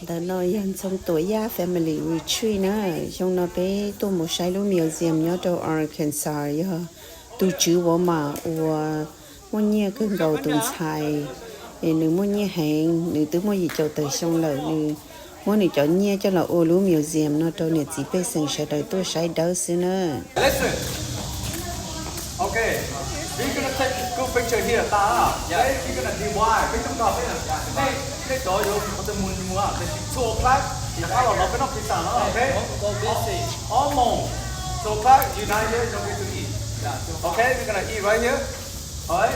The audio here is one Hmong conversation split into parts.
Ntawm no yog Ntxhoo Tuam Yaj Family Retreat na. Xyoo no peb tuaj mus saib lub museum nyob rau Arkansas, yog tus tswv Walmart uas muaj nyiaj kawg nkaus tus ntxhais. Nws muaj nyiaj heev, nws twb muaj yim caum tawm xyoo lawm, nws muab nws cov nyiaj coj los ua lub museum no rau niam txiv pej xeem sawv daws tuaj saib dawb xwb na. Listen. Okay. We're gonna take a good picture here. Ta, okay? We're gonna divide. Peb coob coob peb, nej, nej cov yuav qhov twg mus mus, tiam sis two o'clock rov qab los no peb noj pizza no, okay? Ob moos, two o'clock, unite here, don't need to eat. Okay, we're gonna eat right here. Alright.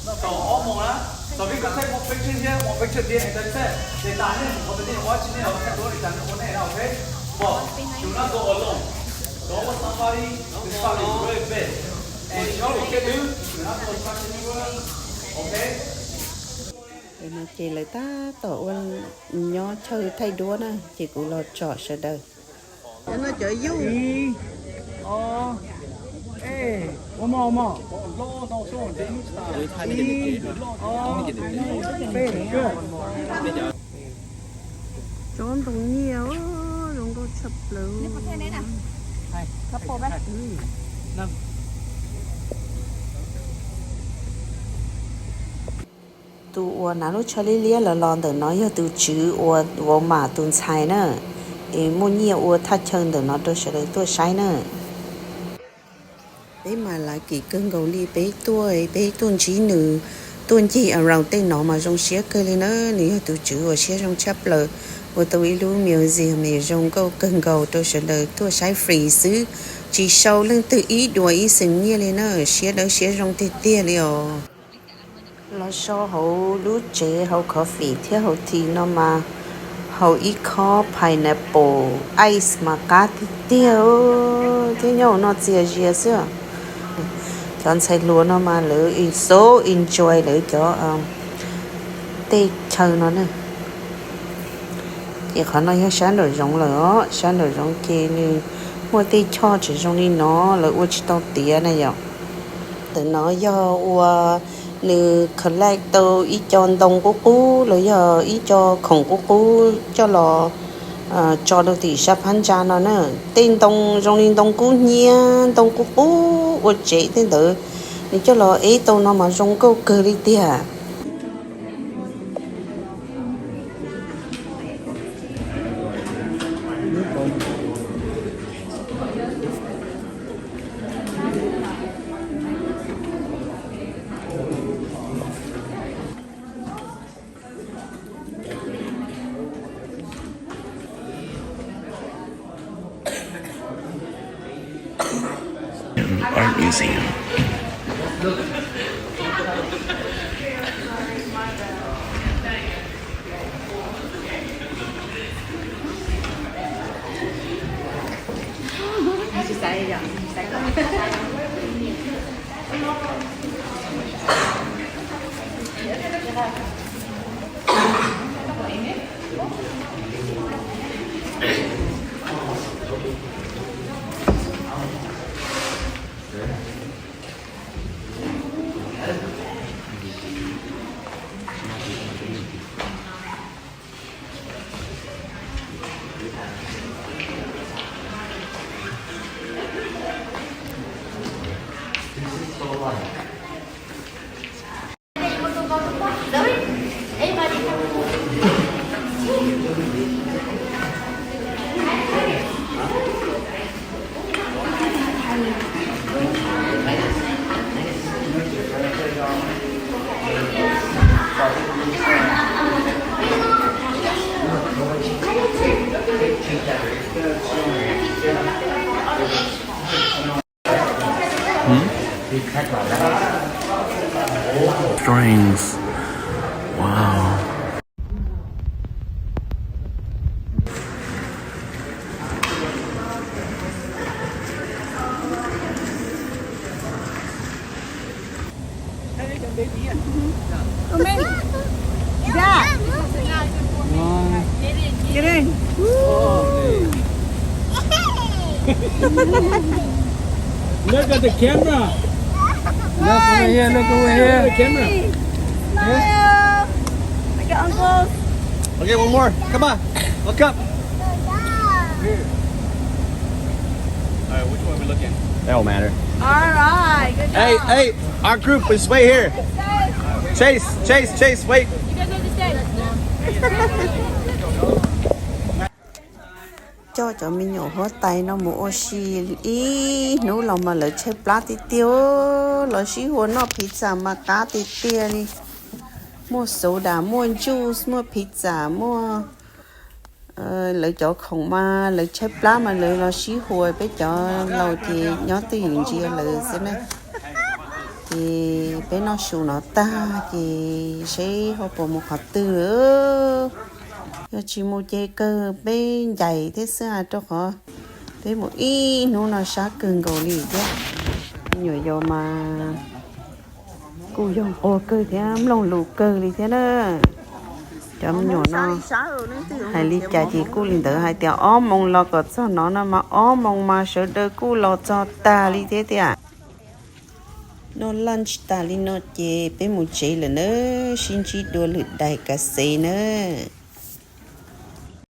So ob moos na. So we're gonna take one picture here, one picture there, and that's it. Ces tas nej mus qhov twg nej ua tsi nej los thaij duab li cas nej ua nej na, okay? But do not go alone. Go with somebody, this park is very big. And you will get to, do not go with somebody, okay? Ces lawv tab tom ua, nyob chaw thaij duab na, ces kuv los tsom sawv daws. Cov no cov yuj. Tsob ntoo nyiaj zoo nkauj tshaj plaws. Tus uas hnav lub tsho liab liab los los ntawm no yog tus tswv uas Walmart tus ntxhais na, es muaj nyiaj ua thaj chaw ntawm no rau sawv daws tuaj saib na. Peb mas lucky kawg nkaus li, peb tuaj, peb tuaj ntsib nws, tuaj ncig around tej no mas zoo siab kawg li na. Nws yog tus tswv uas siab zoo tshaj plaws, ua tau ib lub museum zoo nkauj kawg nkaus rau sawv daws tuaj saib free xwb, tsis sau leej twg ib duas ib xees nyiaj li na, siab dawb siab zoo tiag tiag li os. Los so hauv lub tsev haus coffee thiab haus tea no mas haus ib khob pineapple ice mas qab tiag tiag, thiab nyob hauv no txias zias xwb. Cov ntxhais hluas no mas lawv so enjoy lawv cov tej chaw no na. Ces qhov no yog sab nraum zoov lawm os, sab nraum zoov ces nws muaj tej choj tseem zoo li no, lawv ua tsis tau tiav na yom. Ntawm no yog ua nws collect tau ib co ntoo qub qub los yog ib co khoom qub qub coj los tso rau tim sab phab ntsa no na. Tej ntoo zoo li ntoo kub hnyiab, ntoo qub qub ua tsev tej ntawd, nws coj los ev tau no mas zoo nkauj kawg li tiag. Art Museum. Hmm? Strings. Wow. Come in. Yeah. Get in. Look at the camera. Look over here, look over here. Smile. Look at uncles. Okay, one more. Come on. Look up. All right, which one are we looking? That don't matter. All right, good job. Hey, hey, our group is way here. Chase, Chase, Chase, wait. You guys have to stay. Coj cov me nyuam huab tais no mus ua si ib hnub los mas lawv tshaib plab tiag tiag, los sib hua noj pizza mas qab tiag tiag li. Muaj soda, muaj juice, muaj pizza, muaj lawv cov khoom mas lawv tshaib plab mas lawv los sib hua, peb cov laus ces nyob twj ywm ntsia lawv xwb na. Ces peb noj su no tag ces seb ho puas mus qhov twg. Yog tsis mus ces kawg peb ncaim thiab xwb, rau qhov peb mus ib hnub no sab kawg nkaus li thiab. Me nyuam yaus mas kuj yog nquag kawg thiab mloog lus kawg li thiab na. Cov me nyuam no hais li cas ces kuj li ntawd, hais tias ob moos los kom txog no no mas ob moos mas sawv daws kuj los txog tag li thiab tiag. Noj lunch tas li no ces peb mus tsev lawm nawb, sib ntsib dua lwm daim kav xev nawb.